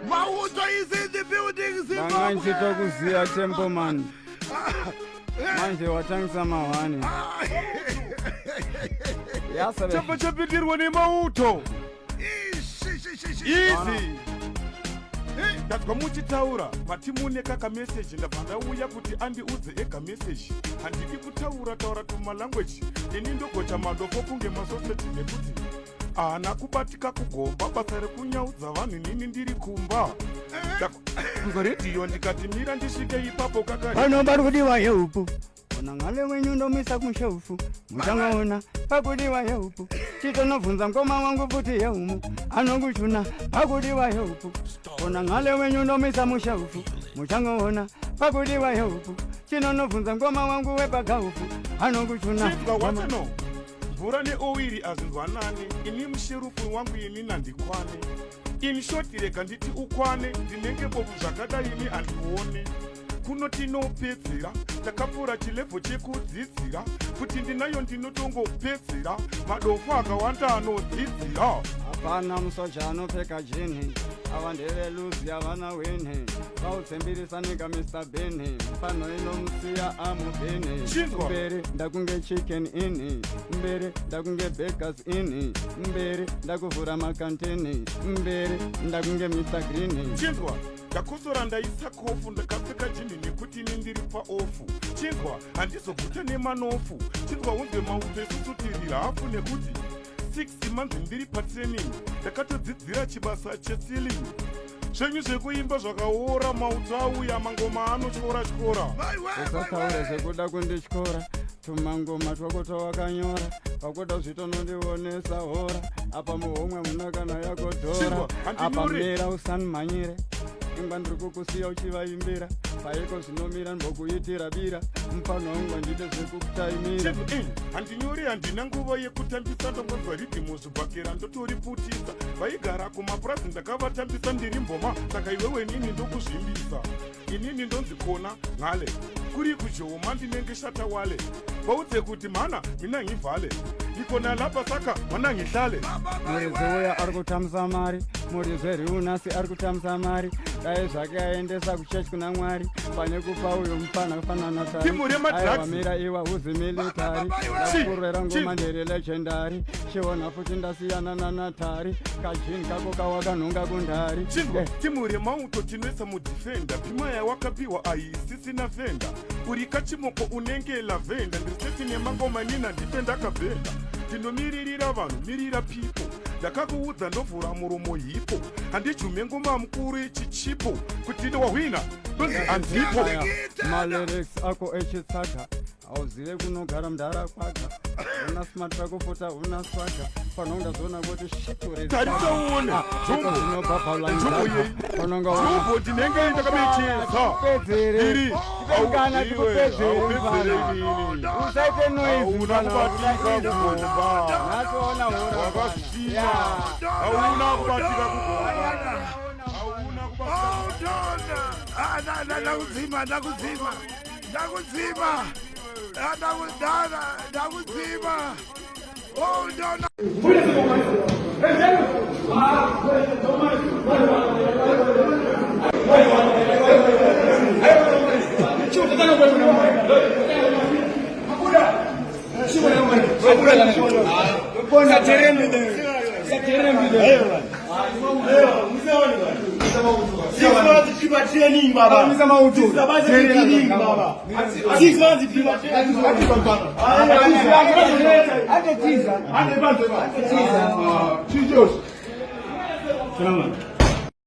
Mauto is in the building. Ndanga Zimbabwe. ndichitokuziya Temple man. Manje watangisa mahwani. Yasabe. Chabva chapindirwa nemauto. Easy. Ndazwa muchitaura mati mune kakameseji, ndabva ndauya kuti andiudze ega meseji. Handidi kutaura taura tumalanguage, ini ndogocha madofo kunge masoseji, nekuti haana kubatika kugomba basa rekunyaudza vanhu. Inini ndiri kumba, ndakunzwa redhiyo ndikati mira ndisvike ipapo kakari. Pano pari kudiwa help. Ona ngale wenyu ndomisa kushelf. Muchangaona pakudiwa help. Chitonobvunza ngoma wangu futi yeumu. Anokuchuna pakudiwa help. Ona ngale wenyu ndomisa mushelf. Muchangaona pakudiwa help. Chinonobvunza ngoma wangu wepagaufu. Anokuchuna. Chibwa wachano mvura neoiri hazvinzwanani. Ini musherufu wangu ini nandikwane. In short, rega nditi ukwane, ndinenge bovu zvakadaini handione kuno tinopedzera. Takapfuura chilevel chekudzidzira kuti ndinayo, ndinotongopedzera madofo akawanda anodzidzira. Hapana musoja anopfeka jean. Ava ndeveluzi, havana wini. Vautsembirisanika Mr Bean, pano inomusiya amubhini. Chinzwa. Mberi ndakunge Chicken Inn, mberi ndakunge Bakers Inn, mberi ndakuvhura makantini, mberi ndakunge Mr Green. Chinzwa, ndakosora, ndaisa kofu, ndakapfeka jean nekuti ini ndiri paoff. Chinzwa, handizogute nemanofu. Chinzwa unzwe, mauto isusu tiri hafu, nekuti 6 months ndiri patraining, ndakatodzidzira chibasa checeiling. Zvenyu zvekuimba zvakaora, mauto auya, mangoma anotyora tyora. Usataure zvekuda kundityora. Tumangoma twako twawakanyora pakuda zvitonondionesa hora apa muhomwe muna kana yako dhora. Chingwa, Apa handinyori. mira, usanimhanyire ingwa, ndiri kukusiya uchivaimbira paiko zvinomira ndimbokuitira bira mupano wangu handite zvekutaimira. Handinyori, handina nguva yekutambisa. Ndongonzwa riddim zvibhakera ndotoriputisa. Vaigara kumapurazi ndakavatambisa, ndiri mboma, saka iwewe nini ndokuzvimbisa. Inini ndonzi kona ngale kuri kujoma, ndinenge shatawale. Vaudze kuti mhana mina ngivhale ikona lapha, saka mana ngihlale. Muridzi uya ari kutambisa mari, muridzi weriunasi ari kutambisa mari. Dai zvake aendesa kuchechi kuna Mwari pane kupa uyo mufana kufanana. Timu remadrugs. Mira iwa uzi military, ndakurwera ngoma, ndiri legendary. Chiona futi ndasiyana nanatari, kajini kako kawakanhonga kundari. Chingwa, timu remauto tinoisa mudefender. Pima yawakapiwa aisisina fenda, uri kachimoko unenge lavender. Ndiri set nemangoma nina ndipe ndakabhenda. Ndinomiririra vanhu, mirira people. Ndakakuudza ndovhura muromo hipo, handijume ngoma mukuru ichichipo kuti wahwina ndonzi handipo. Aya, malyrics ako echitsaga, hauzive kunogara mudhara kwaga. Una smart rakufuta, una swaga, panonga zona kuti shiture. Tarisa uone, jumbo. Jumbo yei? Panonga Jumbo ndinenge ndakabechesa. Tikupedzere. Iri. Kana tikupedzere, mfana. Usaite noise. Hauna Mfana. kubatika kugomba. Nhasiona hora. Wakazvitina, hauna kubatika kugomba, hauna kubatika. Hold on. Ah, ndakudzima, ndakudzima, ndakudzima. Ah, ndakudzima. Hold on. 6 months tipa training, baba. Training, baba. 6 months tipa training. Ate tiza. Chichos.